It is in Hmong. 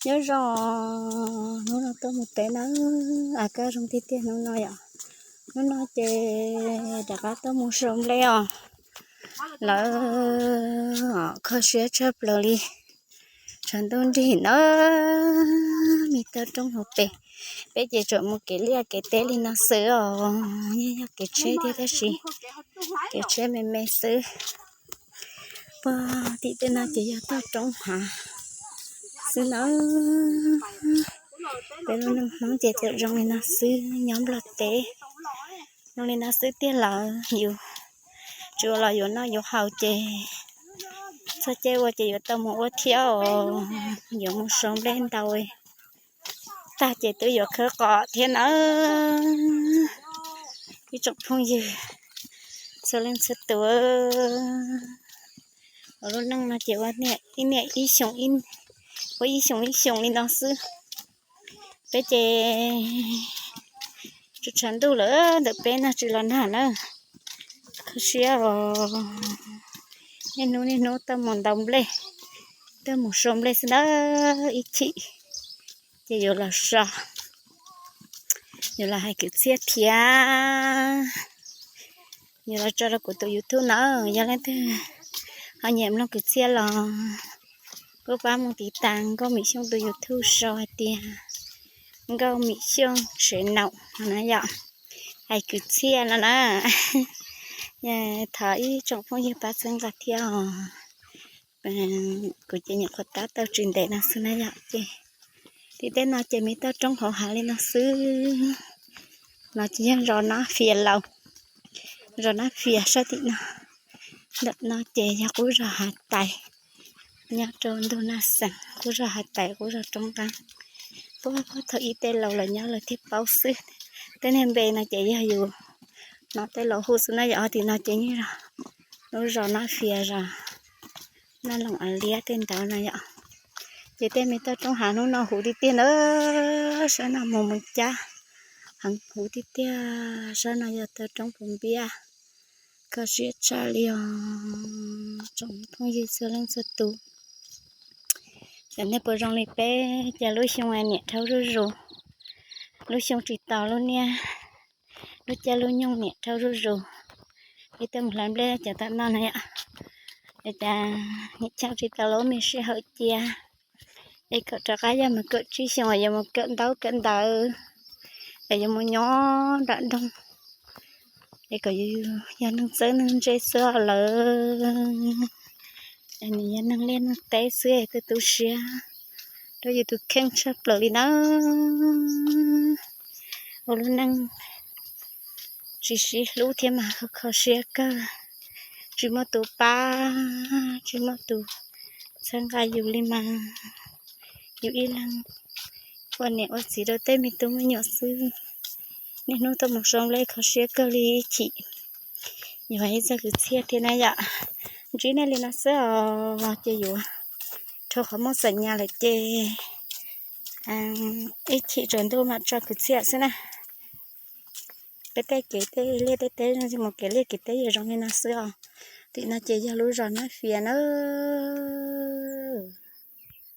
Nyob zoo, hnub no tuaj mus teb na, a kaj zoo tiag tiag hnub no yom. Hnub no ces rov qab tuaj mus sau nplej os. Lawv kho siab tshaj plaws li. Tshav ntuj nrig na, me toj roob hauv pes. Peb ces tseem mus kev liaj kev teb li no xwb os, yeej yog kev tsheb thiab tab sis kev tsheb me me xwb. Puag tim tej no ces yog toj roob hav xwb na. Peb lub neej Hmoob ces txawm zoo li no xwb, nyob Nplog teb zoo li no xwb tiag lawm. Yus tsis ua los yuav noj yuav haus ces txog caij ua ces yuav tau mus ua thiab os, yuav mus sau nplej ntau tag ces twb yuav khawb qos thiab nawb. Ib tsoom phooj ywg txhua leej txhua tus, ua lub neej no ces ua niam ib niam ib xyoos, ua ib xyoos ib xyoos li no xwb. Peb ces tsis tshav ntuj lawm ntawm peb no tsis los nag na. Kho siab os, niaj hnub niaj hnub tuaj mus ntaus nplej, tuaj mus sau nplej xwb na. Ib chim ces yuav los so, yuav los hais kwv txhiaj thiab, yuav los tso rau kuv tus YouTube na. Yog leej twg ho nyiam mloog kwv txhiaj los kuj pab mus tiv tas Nkauj Mim Xyooj tus YouTube sau hais tias Nkauj Mim Xyooj tsev naum no na yom, hais kwv txhiaj no na. Thov ib tsoom phooj ywg pab txhawb nqa thiab os. Kuv ces nyuam qhuav tab tau tsis ntev no xwb na yom. Ces tim tej no ces me toj roob hauv hav li no xwb. No ces yog zos Nab Fias Laus, zos Nab Fias sab tim no. Ntawm no ces yog qub zos Hav Tais, nyob rau ntug Naj Xeem, qub zos Hav Tais, qub zos Roob Nqeeb. Puag thaum ub tej laus lawv nyob lawv thiaj paub xwb. Tej niag npe no ces yog yus no tej laus hu xwb na yom. Tim no ces yeej lub zos Nab Fias, zos Naj Loos, Av Liab tej ntawd na yom. Ces tej me toj roob hav hnub no huv tiag tiag na, sab no mus mus cab heev huv tiag tiag. Sab no yog toj roob Pus Npiab, kho siab tshaj li os tsoom phooj ywg txhua leej txhua tus. Ces nej puas zoo li peb, ces lub xyoo niam dhau zuj zus, lub xyoo tsis tos lub niaj, lub caij lub nyoog niam dhau zuj zus. Peb tuaj mus hlawv nplej cov tom no na yom, es cas niam chaj tsis tau lub me sij hawm cia, es kom rov qab yog mus kawm tsib xyoos yuav mus kawm ntaub kawm ntawv, es yuav mus nyob nram nroog, es kom yus yog neeg txawj neeg ntse xwb lawm. Es nws yog neeg liaj neeg teb xwb, tu tu siab rau yus tus kheej tshaj plaws li na. Ua lub neej tsis sib hlub thiab mas kho kho siab kawg, tsis muaj tus pab, tsis muaj tus txhawb nqa yus li mas yus ib leeg ua niam ua txiv rau tej me tub me nyuam xwb. Niaj hnub tuaj mus sau nplej kho siab kawg li, ib chim yuav ib txoj kwv txhiaj thiab na yom. Ntsib nej li no xwb os, ces yuav rau qhov muaj xam nyas lawm ces ib chim tsaus ntuj mam tso kwv txhiaj xwb na. Peb tej kev tej liaj tej teb mus kev liaj kev teb yog zoo li no xwb os. Tim no ces yog lub zos Nab Fias na.